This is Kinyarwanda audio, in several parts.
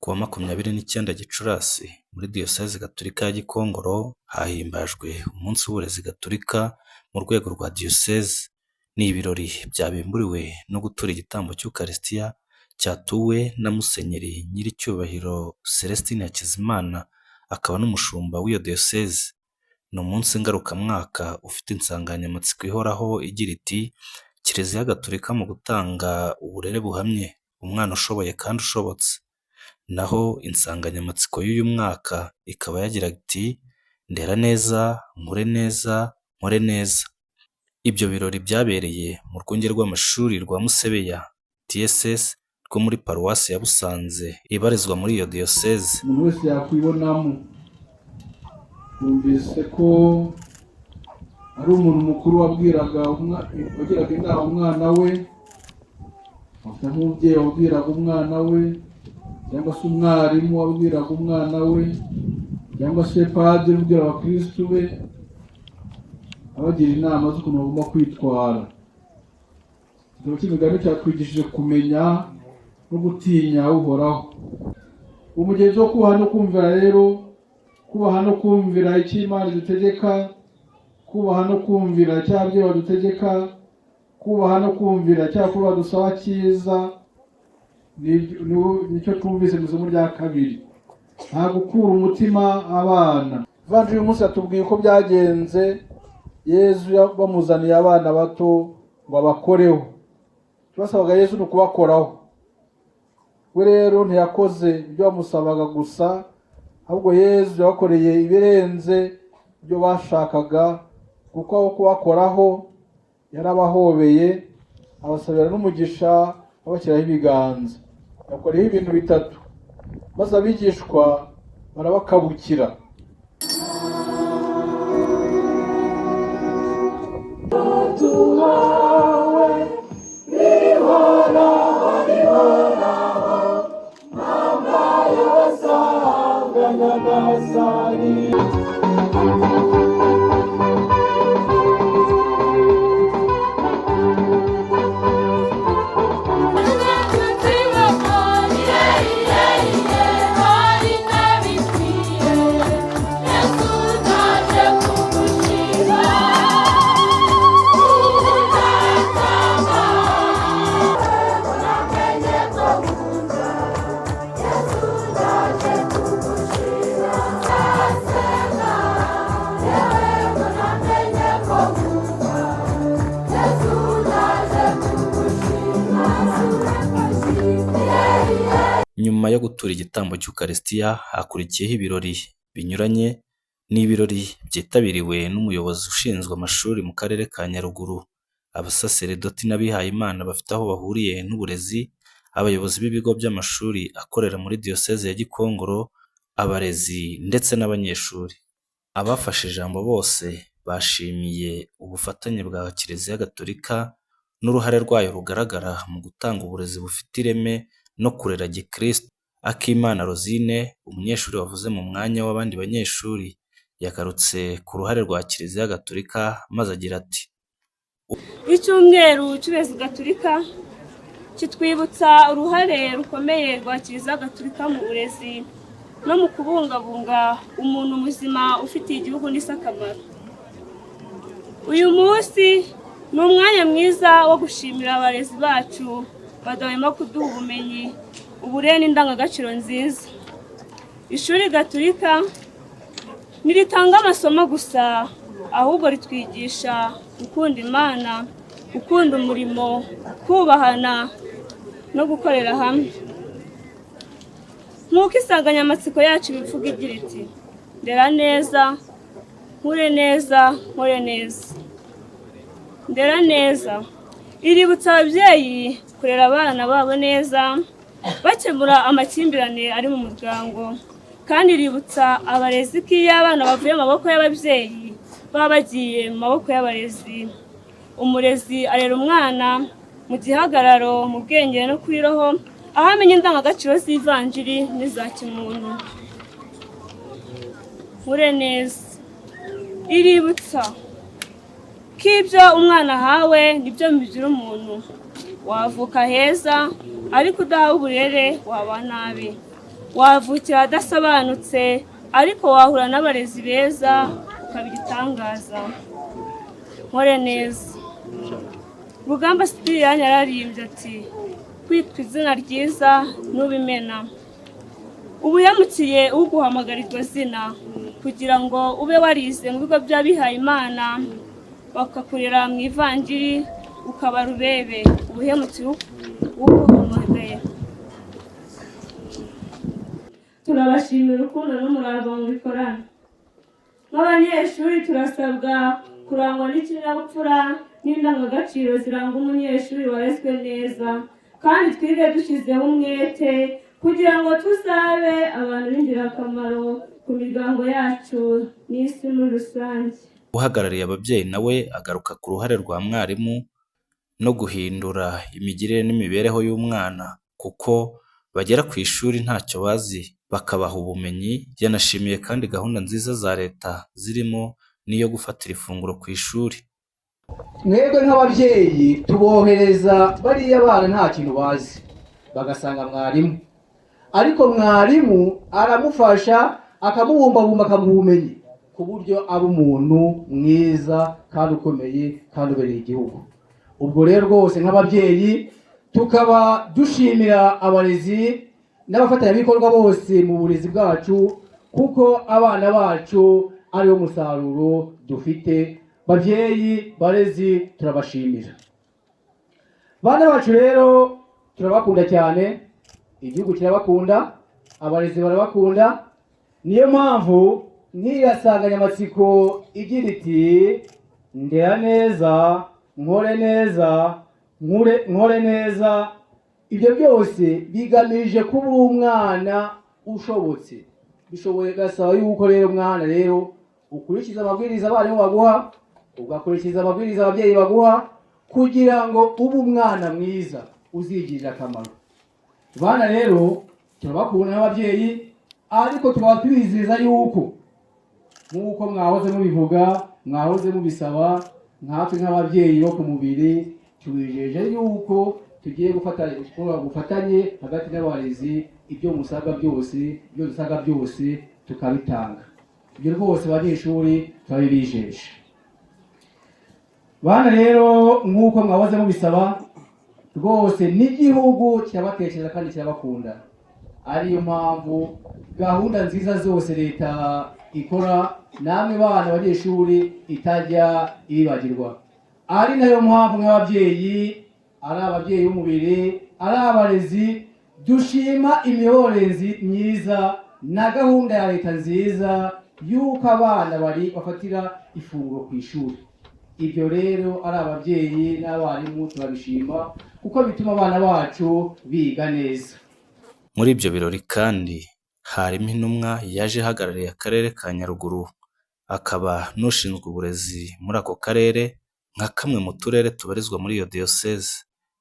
Ku wa 29 Gicurasi muri Diyosezi Gatolika ya Gikongoro hahimbajwe umunsi w'uburezi gatolika mu rwego rwa Diyosezi. Ni ibirori byabimburiwe no gutura igitambo cy'Ukarisitiya cyatuwe na Musenyeri Nyiricyubahiro Celestin Hakizimana, akaba n'umushumba w'iyo Diyosezi. Ni umunsi ngarukamwaka ufite insanganyamatsiko ihoraho igira iti "Kiliziya Gatolika mu gutanga uburere buhamye, umwana ushoboye kandi ushobotse." Naho insanganyamatsiko y'uyu mwaka ikaba yagiraga iti "Ndera neza, nkure neza, nkore neza." Ibyo birori byabereye mu rwunge rw'amashuri rwa Musebeya TSS rwo muri Paruwasi ya Busanze ibarizwa muri iyo Diyosezi. Umuntu wese yakwibonamo. Twumvise ko ari umuntu mukuru wabwiraga, wagiraga inama umwana we, afite nk'umubyeyi wabwiraga umwana we, cyangwa se umwarimu wabwiraga umwana we, cyangwa se padiri ubwira abakirisitu be, abagira inama z'ukuntu bagomba kwitwara. Igitabo cy'Imigani cyatwigishije kumenya no gutinya Uhoraho. Umugenzo wo kubaha no kumvira rero, kubaha no kumvira icyo Imana idutegeka, kubaha no kumvira icyo ababyeyi badutegeka, kubaha no kumvira icyo abakuru badusaba cyiza, nicyo twumvise mu isomo rya kabiri. Nta gukura umutima abana. Ivanjiri uyu munsi yatubwiye uko byagenze Yezu bamuzaniye abana bato ngo abakoreho. Icyo basabaga Yezu ni ukubakoraho. We rero ntiyakoze ibyo bamusabaga gusa, ahubwo Yezu yabakoreye ibirenze ibyo bashakaga, kuko aho kubakoraho yarabahobeye, abasabira n'umugisha, abashyiraho ibiganza. Yakoreyeho ibintu bitatu, maze abigishwa barabakabukira. Nyuma yo gutura igitambo cy'Ukarisitiya hakurikiyeho ibirori binyuranye. Ni ibirori byitabiriwe n'umuyobozi ushinzwe amashuri mu karere ka Nyaruguru, abasaseredoti n'abihayimana bafite aho bahuriye n'uburezi, abayobozi b'ibigo by'amashuri akorera muri Diyoseze ya Gikongoro, abarezi ndetse n'abanyeshuri. Abafashe ijambo bose bashimiye ubufatanye bwa Kiliziya Gatolika n'uruhare rwayo rugaragara mu gutanga uburezi bufite ireme no kurera gikristu. Akimana Rosine, umunyeshuri wavuze mu mwanya w'abandi banyeshuri, yagarutse ku ruhare rwa Kiliziya Gatolika maze agira ati Icyumweru cy'uburezi gatolika kitwibutsa uruhare rukomeye rwa Kiliziya Gatolika mu burezi no mu kubungabunga umuntu muzima ufitiye igihugu n'isi akamaro. Uyu munsi ni umwanya mwiza wo gushimira abarezi bacu badahwema kuduha ubumenyi, uburere n'indangagaciro nziza. Ishuri gatolika ntiritanga amasomo gusa, ahubwo ritwigisha gukunda Imana, gukunda umurimo, kubahana no gukorera hamwe. Nk'uko insanganyamatsiko yacu ibivuga igira iti "Ndera neza, nkure neza, nkore neza." Ndera neza iributsa ababyeyi kurera abana babo neza, bakemura amakimbirane ari mu muryango, kandi iributsa abarezi ko iyo abana bavuye mu maboko y'ababyeyi baba bagiye mu maboko y'abarezi. Umurezi arera umwana mu gihagararo, mu bwenge no kuri roho, aho amenya indangagaciro z'Ivanjiri n'iza kimuntu. Nkure neza iributsa ko ibyo umwana ahawe nibyo bigira umuntu. Wavuka heza ariko udahawe uburere waba nabi. Wavukira adasobanutse, ariko wahura n'abarezi beza ukaba igitangaza. Nkore neza. Rugamba Sipiriyani yararimbye ati: "Kwitwa izina ryiza n'ubimena." Uba uhemukiye uguhamagara iryo zina, kugira ngo ube warize mu bigo by'abihaye Imana, bakakurera mu ivanjiri, ukaba rubebe. Uba uhemukiye uguhamagaye. Turabashimira urukundo n'umurava mu bikorana. Nk'abanyeshuri, turasabwa kurangwa n'ikinyabupfura n'indangagaciro ziranga umunyeshuri warezwe neza, kandi twige dushyizeho umwete kugira ngo tuzabe abantu b'ingirakamaro ku miryango yacu n'isi muri rusange. Uhagarariye ababyeyi nawe agaruka ku ruhare rwa mwarimu no guhindura imigirire n'imibereho y'umwana, kuko bagera ku ishuri ntacyo bazi bakabaha ubumenyi. Yanashimiye kandi gahunda nziza za Leta zirimo n'iyo gufatira ifunguro ku ishuri. Mwebwe nk'ababyeyi tubohereza bariya bana nta kintu bazi, bagasanga mwarimu, ariko mwarimu aramufasha, akamubumbabumba, akamuha ubumenyi ku buryo aba umuntu mwiza kandi ukomeye kandi ubereye igihugu. Ubwo rero rwose nk'ababyeyi tukaba dushimira abarezi n'abafatanyabikorwa bose mu burezi bwacu, kuko abana bacu ariwo musaruro dufite. Babyeyi, barezi, turabashimira. Bana bacu rero, turabakunda cyane, igihugu kirabakunda, abarezi barabakunda. Niyo mpamvu nk'iya nsanganyamatsiko igira iti: "Ndera neza, nkore neza, nkure nkore neza." Ibyo byose bigamije kuba umwana ushobotse. Bishoboye gasaba yuko rero mwana rero ukurikiza amabwiriza abarimu baguha, ugakurikiza amabwiriza ababyeyi baguha, kugira ngo ube umwana mwiza uzigirira akamaro. Bana rero, turabakunda n'ababyeyi, ariko tukaba twizeza yuko nk'uko mwahoze mubivuga, mwahoze mubisaba, nkatwe nk'ababyeyi bo ku mubiri tubijeje yuko tugiye gufata ubufatanye hagati n'abarezi, ibyo musabwa byose, ibyo dusabwa byose tukabitanga. Ibyo rwose abanyeshuri turabibijeje. Bana rero, nk'uko mwahoze mubisaba, rwose n'igihugu kirabatekereza kandi kirabakunda, ariyo mpamvu gahunda nziza zose leta ikora namwe bana abanyeshuri itajya ibibagirwa. Ari nayo mpamvu nk'ababyeyi, ari ababyeyi b'umubiri, ari abarezi, dushima imiyoborere myiza na gahunda ya leta nziza y'uko abana bari bafatira ifunguro ku ishuri. Ibyo rero ari ababyeyi n'abarimu turabishima, kuko bituma abana bacu biga neza. Muri ibyo birori kandi harimo intumwa yaje ihagarariye Akarere ka Nyaruguru, akaba n'ushinzwe uburezi muri ako karere nka kamwe mu turere tubarizwa muri iyo diyoseze.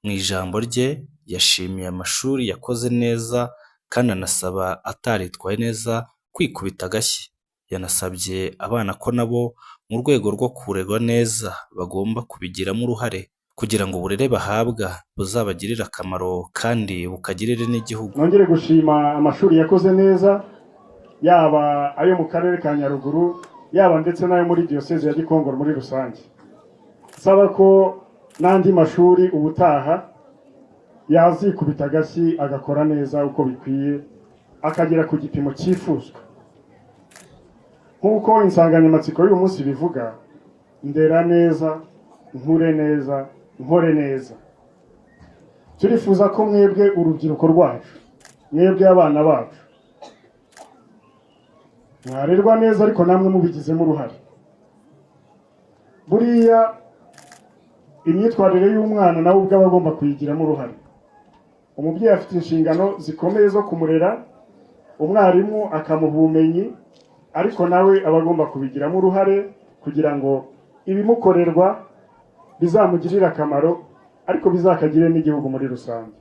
Mu ijambo rye yashimiye amashuri yakoze neza kandi anasaba ataritwaye neza kwikubita agashyi. Yanasabye abana ko nabo mu rwego rwo kurerwa neza bagomba kubigiramo uruhare kugira ngo uburere bahabwa buzabagirire akamaro kandi bukagirire n'igihugu. Nongere gushima amashuri yakoze neza, yaba ayo mu Karere ka Nyaruguru, yaba ndetse n'ayo muri Diyoseze ya Gikongoro muri rusange, nsaba ko n'andi mashuri ubutaha yazikubita agashyi agakora neza uko bikwiye, akagera ku gipimo cyifuzwa. Nk'uko insanganyamatsiko y'uyu munsi bivuga: "Ndera neza, nkure neza, nkore neza." Turifuza ko mwebwe urubyiruko rwacu, mwebwe abana bacu, mwarerwa neza, ariko namwe mubigizemo uruhare. Buriya imyitwarire y'umwana nawe ubwe aba agomba kuyigiramo uruhare. Umubyeyi afite inshingano zikomeye zo kumurera, umwarimu akamuha ubumenyi, ariko nawe aba agomba kubigiramo uruhare kugira ngo ibimukorerwa bizamugirire akamaro, ariko bizakagire n'igihugu muri rusange.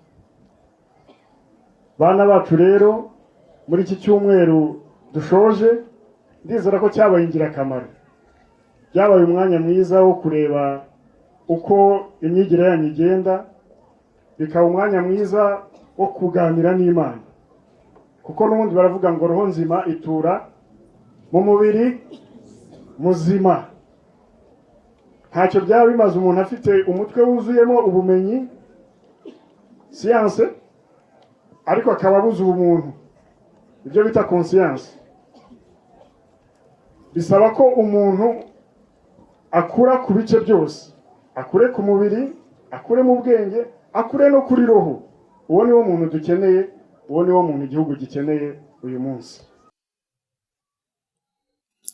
Bana bacu rero, muri iki cyumweru dushoje, ndizera ko cyabaye ingirakamaro, byabaye umwanya mwiza wo kureba uko imyigire yanyu igenda, bikaba umwanya mwiza wo kuganira n'Imana. Kuko n'ubundi baravuga ngo roho nzima itura mu mubiri muzima. Ntacyo byaba bimaze umuntu afite umutwe wuzuyemo ubumenyi, siyanse, ariko akaba abuze ubumuntu, ibyo bita conscience. Bisaba ko umuntu akura ku bice byose, akure ku mubiri, akure mu bwenge, akure no kuri roho. Uwo niwo muntu dukeneye, uwo niwo muntu igihugu gikeneye uyu munsi.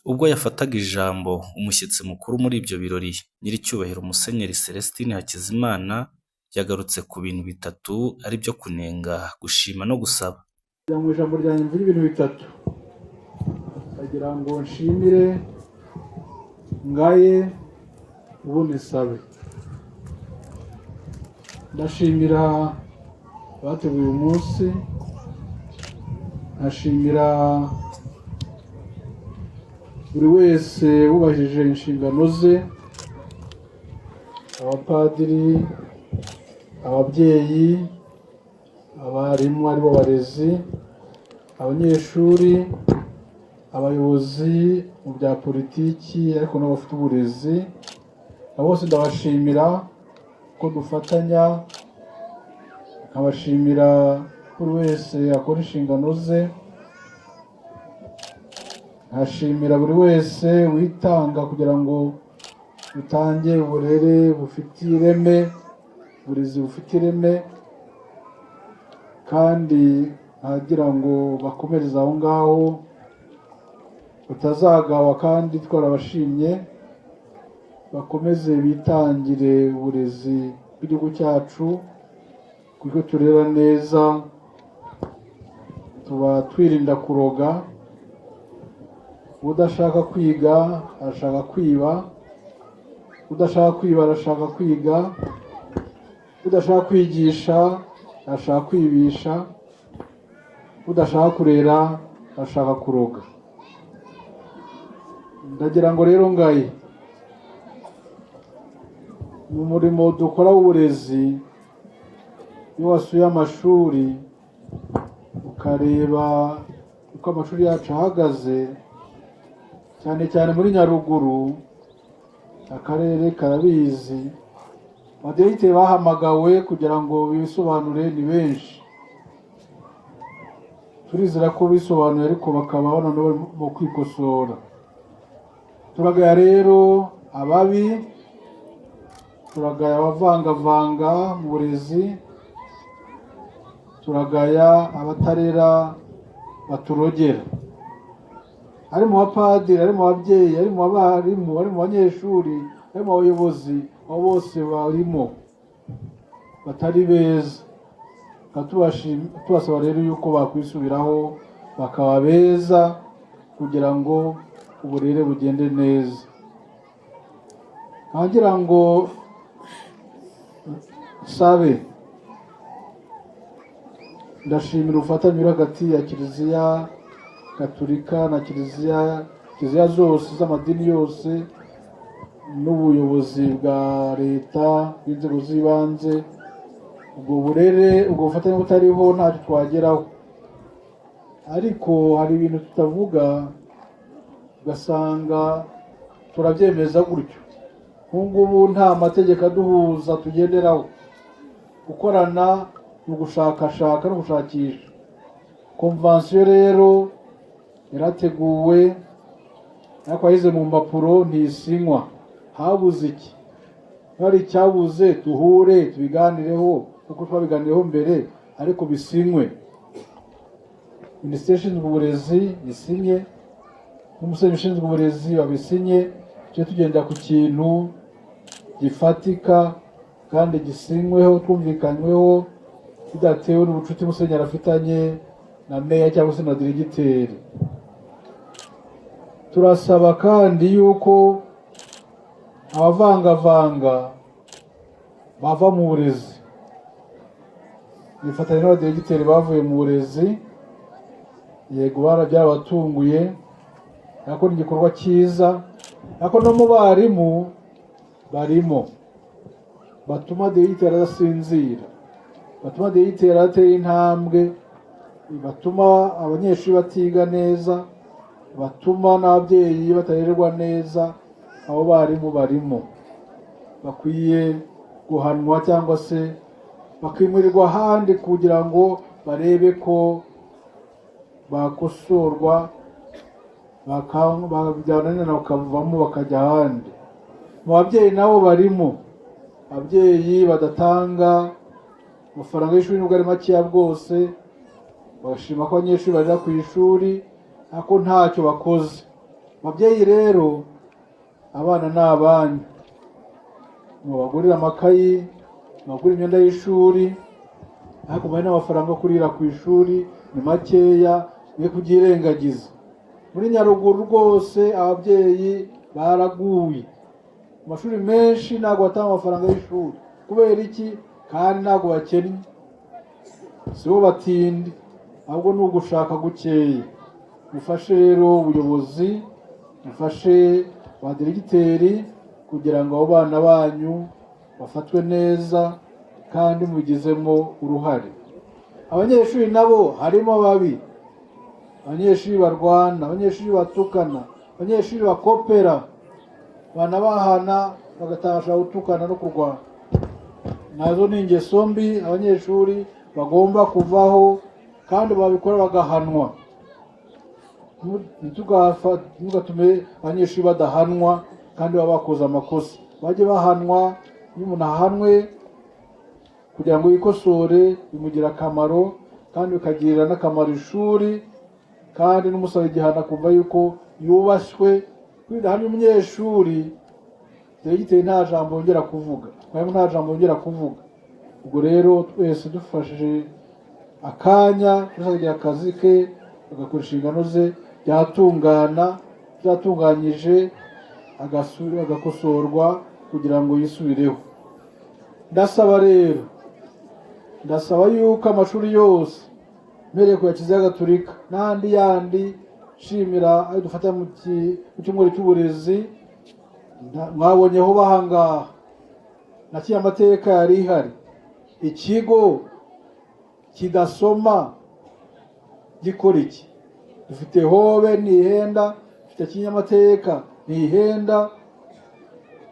Ubwo yafataga ijambo, umushyitsi mukuru muri ibyo birori, Nyiricyubahiro Musenyeri Celestin Hakizimana, yagarutse ku bintu bitatu ari byo kunenga, gushima no gusaba. Mu ijambo ryanjye mvuga ibintu bitatu. Ndagira ngo nshimire, ngaye, ubundi nsabe. Ndashimira abateguye uyu munsi, nkashimira buri wese wubahirije inshingano ze, abapadiri, ababyeyi, abarimu aribo barezi, abanyeshuri, abayobozi mu bya politiki ariko n'abafite uburezi. Abo bose ndabashimira ko dufatanya, nkabashimira ko buri wese akora inshingano ze, nkashimira buri wese witanga kugira ngo dutange uburere bufite ireme, uburezi bufite ireme, kandi nkagira ngo bakomereze aho ngaho, batazagawa kandi twarabashimye, bakomeze bitangire uburezi bw'igihugu cyacu, kuko turera neza tuba twirinda kuroga. Udashaka kwiga arashaka kwiba, udashaka kwiba arashaka kwiga, udashaka kwigisha arashaka kwibisha, udashaka kurera arashaka kuroga. Ndagira ngo rero ngaye mu murimo dukora w'uburezi, iyo wasuye amashuri ukareba uko amashuri yacu ahagaze, cyane cyane muri Nyaruguru, akarere karabizi, abadiregiteri bahamagawe kugira ngo bisobanure ni benshi. Turizera ko bisobanuye, ariko bakaba noneho barimo kwikosora. Turagaya rero ababi, turagaya abavangavanga mu burezi, turagaya abatarera baturogera, ari mu bapadiri, ari mu babyeyi, ari mu barimu, ari mu banyeshuri, ari mu bayobozi, abo bose barimo batari beza. Tukaba tubasaba rero yuko bakwisubiraho bakaba beza kugira ngo uburere bugende neza. Nkagira ngo nsabe, ndashimira ubufatanye buri hagati ya Kiliziya Gatulika na Kiliziya zose z'amadini yose n'ubuyobozi bwa leta bw'inzego z'ibanze. Ubwo burere, ubwo bufatanye butariho ntacyo twageraho, ariko hari ibintu tutavuga ugasanga turabyemeza gutyo. Nk'ubu nta mategeko aduhuza tugenderaho. Gukorana ni ugushakashaka no gushakisha. Convention rero yarateguwe, ariko yahize mu mpapuro, ntisinywa. Habuze iki? Hari icyabuze, duhure tubiganireho kuko twabiganireho mbere, ariko bisinywe. Minisiteri ishinzwe uburezi isinye, n'umusore ushinzwe uburezi babisinye, tujye tugenda ku kintu gifatika kandi gisinyweho, twumvikanyweho, bidatewe n'ubucuti musenyeri afitanye na meya cyangwa se na diregiteri. Turasaba kandi yuko abavangavanga bava mu burezi. Bifatanya n'abadiregiteri bavuye mu burezi, yego byarabatunguye, ariko ni igikorwa cyiza. Ariko no mu barimu barimo batuma diregiteri adasinzira, batuma diregiteri adatera intambwe. Batuma abanyeshuri batiga neza, batuma n'ababyeyi batarerwa neza, abo barimu barimo bakwiye guhanwa cyangwa se bakimurirwa ahandi kugira ngo barebe ko bakosorwa, byananirana bakavamo bakajya ahandi. Mu babyeyi nabo barimo, ababyeyi badatanga amafaranga y'ishuri nubwo ari makeya bwose, bagashima ko abanyeshuri barira ku ishuri ariko ntacyo bakoze. Ababyeyi rero, abana ni abanyu, mubagurire amakayi, mubagurire imyenda y'ishuri, ariko mubahe n'amafaranga yo kurira ku ishuri, ni makeya, mwe kubyirengagiza. Muri Nyaruguru rwose ababyeyi baraguye, mu mashuri menshi ntabwo batanga amafaranga y'ishuri. Kubera iki? Kandi ntabwo bakennye, si bo batindi, ahubwo ni ugushaka gukeya. Mufashe rero ubuyobozi, mufashe ba diregiteri kugira ngo abo bana banyu bafatwe neza kandi mubigizemo uruhare. Abanyeshuri nabo harimo babi, abanyeshuri barwana, abanyeshuri batukana, abanyeshuri bakopera, banabahana bagatasha gutukana no kurwana. Nazo ni ingeso mbi abanyeshuri bagomba kuvaho, kandi babikora bagahanwa. Ntugatume abanyeshuri badahanwa kandi baba bakoze amakosa, bajye bahanwa. Iyo umuntu ahanwe kugira ngo yikosore bimugira akamaro, kandi bikagirira n'akamaro ishuri, kandi n'umusaba igihano akumva yuko yubashywe. Kwiga umunyeshuri, diregiteri nta jambo yongera kuvuga, mwarimu nta jambo yongera kuvuga. Ubwo rero twese dufashije akanya, twese akagira akazi ke, agakora inshingano ze, byatungana, byatunganyije, agakosorwa kugira ngo yisubireho. Ndasaba rero, ndasaba yuko amashuri yose, mpereye ku ya Kiliziya Gatolika n'andi yandi, nshimira ayo dufata mu cyumweru cy'uburezi, mwabonyeho bahangaha na kiriya amateka yari ihari. Ikigo kidasoma gikora iki? Dufite Hobe ntihenda, dufite Kinyamateka ntihenda.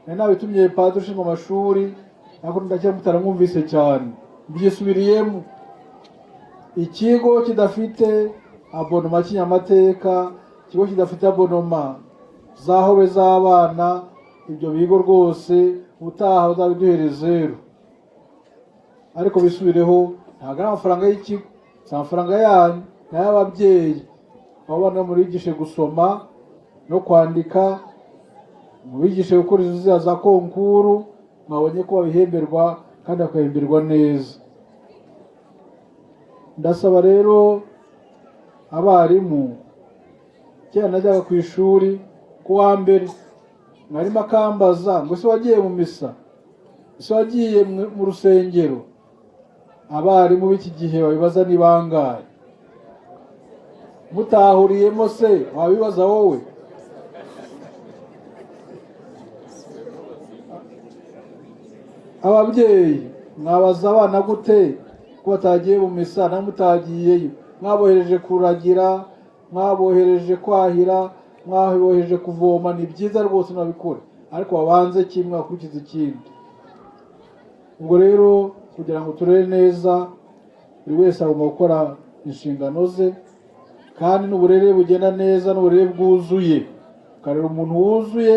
Nari nabitumye padiri ushinzwe amashuri, ariko ndakeka mutaramwumvise cyane, mbyisubiriyemo. Ikigo kidafite abonnement Kinyamateka, ikigo kidafite abonnement za Hobe z'abana, ibyo bigo rwose ubutaha bazabiduhere zeru. Ariko bisubireho, ntabwo ari amafaranga y'ikigo, si amafaranga yanyu, ni ay'ababyeyi. Abo bana mubigishe gusoma no kwandika, mubigishe gukora izo ziriya za concours, mwabonye ko babihemberwa kandi bakahemberwa neza. Ndasaba rero abarimu, kera najyaga ku ishuri ku wa mbere, mwarimu akambaza ngo: "Ese wagiye mu misa? Ese wagiye mu rusengero?" Abarimu b'iki gihe babibaza ni bangahe? Mutahuriyemo se wabibaza wowe? Ababyeyi mwabaza abana gute ko batagiye mu misa na mutagiyeyo? Mwabohereje kuragira, mwabohereje kwahira, mwabohereje kuvoma, ni byiza rwose nabikore, ariko babanze kimwe bakurikize ikindi. Ubwo rero kugira ngo turere neza, buri wese agomba gukora inshingano ze, kandi n'uburere bugenda neza n'uburere bwuzuye, ukarera umuntu wuzuye.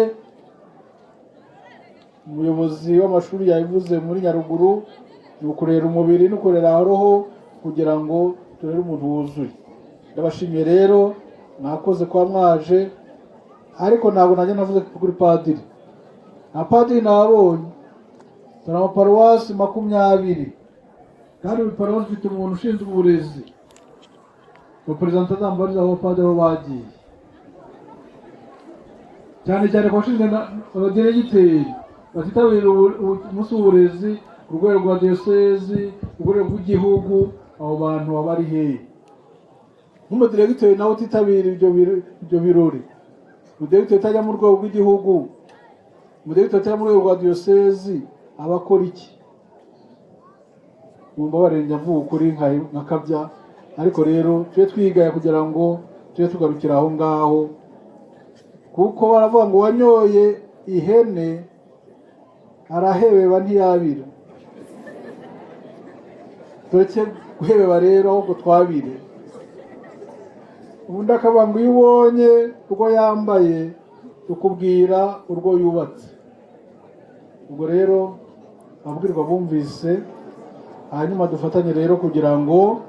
Umuyobozi w'amashuri yabivuze muri Nyaruguru, ni ukurera umubiri no kurera roho kugira ngo turere umuntu wuzuye. Ndabashimiye rero, mwakoze kuba mwaje, ariko ntabwo najya navuze kuri padiri. Nta padiri nabonye. Turi amaparuwasi 20, kandi buri paruwasi ifite umuntu ushinzwe uburezi. Perezida azambariza aho abapadiri aho bagiye, cyane cyane ku bashinzwe abadiregiteri batitabira umunsi w'uburezi ku rwego rwa diyosezi, ku rwego rw'igihugu, abo bantu baba bari hehe? Nk'umudiregiteri nawe utitabira ibyo birori, umudiregiteri utajya mu rwego rw'igihugu, umudiregiteri utajya mu rwego rwa diyosezi, aba akora iki? Mumbabarire, njya mvuga ukuri nkakabya, Ariko rero tujye twigaya kugira ngo tujye tugarukira aho ngaho, kuko baravuga ngo wanyoye ihene arahebeba ntiyabira. Tureke guhebeba rero, ahubwo twabire. Ubundi akavuga ngo iyo ubonye urwo yambaye ukubwira urwo yubatse. Ubwo rero ababwirwa bumvise, hanyuma dufatanye rero kugira ngo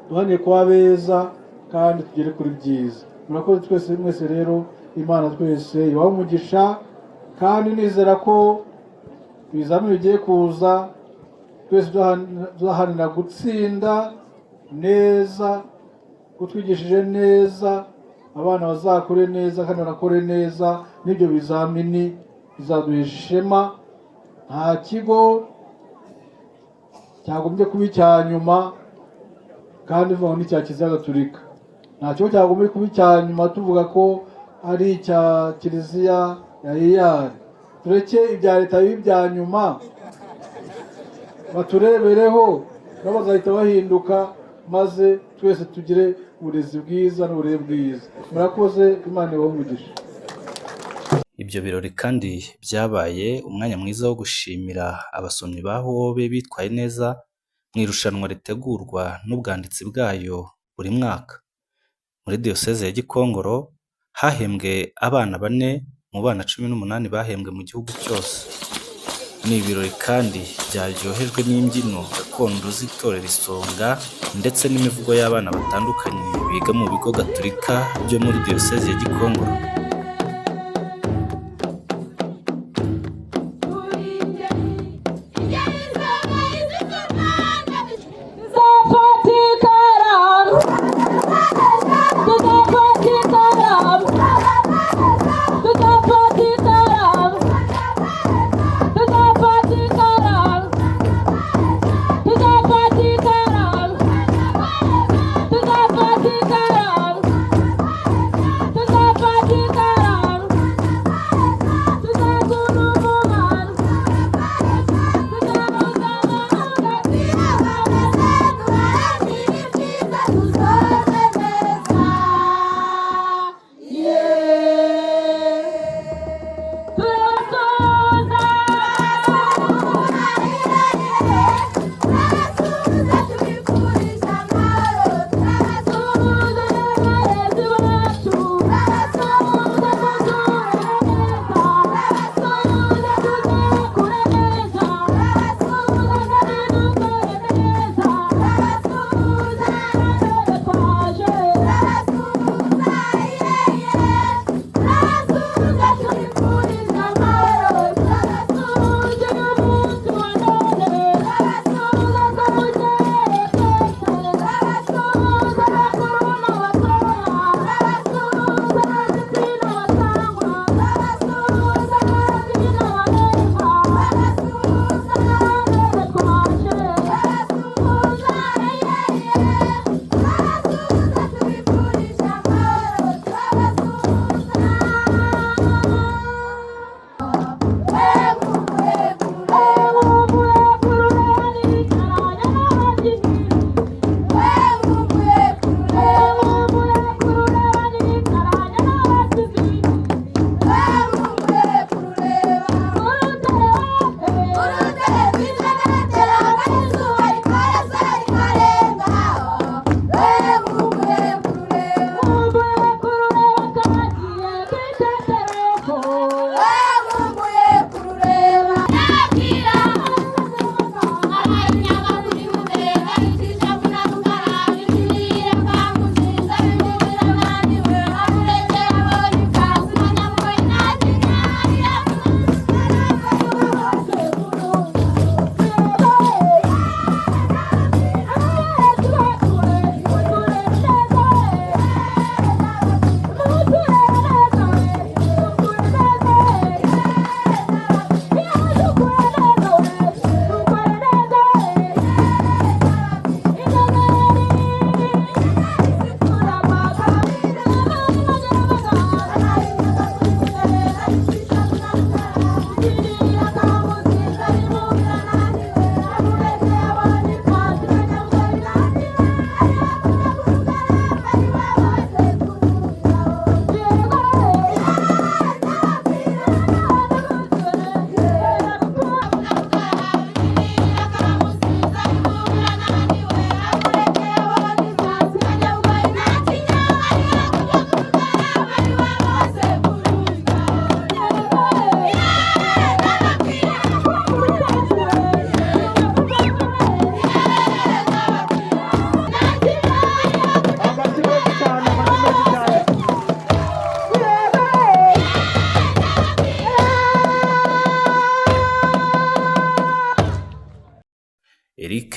duhane kuba beza kandi tugere kuri byiza. Murakoze twese mwese rero, Imana twese ibahe umugisha, kandi nizera ko ibizamini bigiye kuza twese tuzaharanira gutsinda neza, kutwigishije neza, abana bazakure neza kandi banakore neza, n'ibyo bizamini bizaduhesha ishema. Nta kigo cyagombye kuba icya nyuma kandi bivuga ngo ni icya Kiliziya Gatolika. Nta kigo cyagombye kuba icya nyuma tuvuga ko ari icya Kiliziya ya EAR. Tureke ibya leta bibe ibya nyuma, baturebereho, nabo bazahita bahinduka, maze twese tugire uburezi bwiza n'uburere bwiza. Murakoze, Imana ibahe umugisha. Ibyo birori kandi byabaye umwanya mwiza wo gushimira abasomyi ba Hobe bitwaye neza mu irushanwa ritegurwa n'ubwanditsi bwayo buri mwaka. Muri Diyoseze ya Gikongoro hahembwe abana bane mu bana 18 bahembwe mu gihugu cyose. Ni ibirori kandi byaryohejwe n'imbyino gakondo z'itorero Isonga ndetse n'imivugo y'abana batandukanye biga mu bigo gatolika byo muri Diyoseze ya Gikongoro. Tuzafata ikaramu.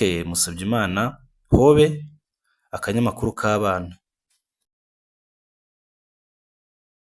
Eric Musabyimana, Hobe, akanyamakuru k'abana.